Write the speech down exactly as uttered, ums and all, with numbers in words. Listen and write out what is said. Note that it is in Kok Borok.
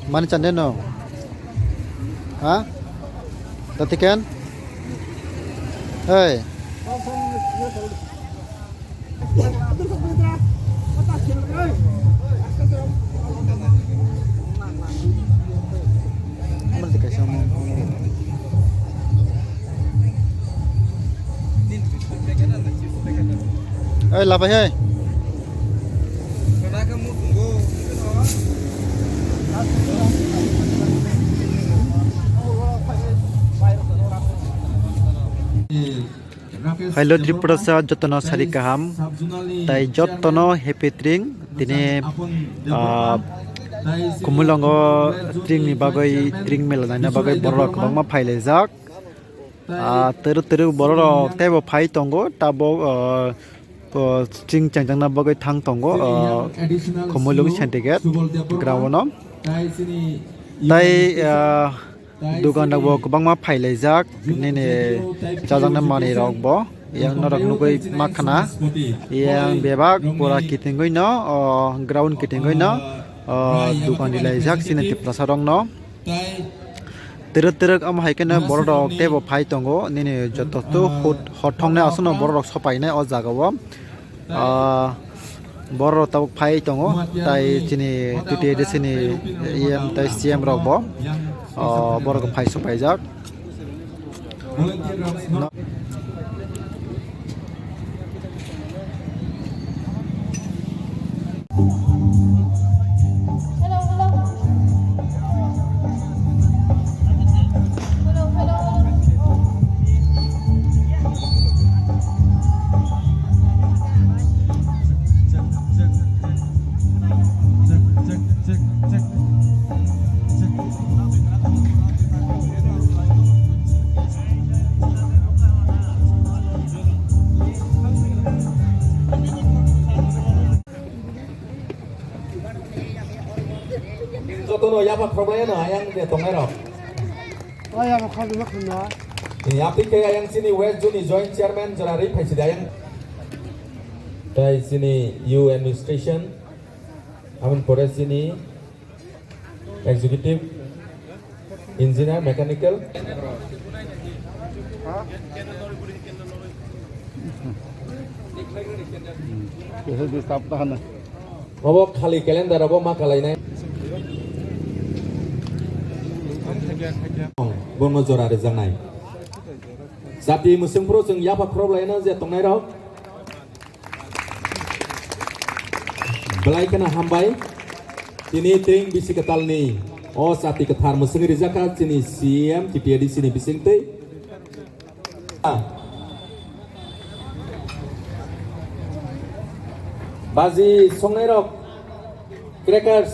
Mani chande no? Ha? Tatiken? Hey. Oi, labai hai. Hello Tripurasa, jotono sari kaham. Tai jotono happy tring. Tini, ah, Khumulwngo tring ni bagwi, tring mela naina bagwi borok kwbangma phailaijak. Ah, twrwk twrwk borok rok teibo phai tongo, tabok, ah, ah, tring chengjakna bagwi thang tongo, ah, Khumulwng syndicate ground o. Tai, ah, Dugan rok bo kwbangma phailaijak, nini chajaknai manwi rok bo. Yang norok nugwi makhana, yang bebak pura kitingwi no, o, ground kitingwi no, o, dugan rilaijak chini Tiprasa rok no. Twrwk twrwk omo hai kheno borok rok teibo phai tongo, nini joto tu hot-, hot thongnai aswkno borok rok sopainai o jaga o. Ah, borok rok tabuk phai tongo, tai chini T T A D C ni E M tai C M rok bo, ah, borok phai supaijak. Jotono yapha khoroklai no ayang de tongnai rok. Ayang khorokma khumna. Ni aphi khe ayang chini West Zone ni Joint Chairman jora ri phaisi de ayang. Tai chini U administration, aboni pore chini Executive Engineer Mechanical. Obo khali calendar obo ma kalainai. Bono jora rijaknai. Jati mwswngphuru chwng yapha khoroklaino je tongnairok. Belai kheno hambai. Tini tring bisi kwtalni o chati kwthar mwswngwi rijak kha chini C M T T A D C ni bisingtwi. Baji songnairok, crackers,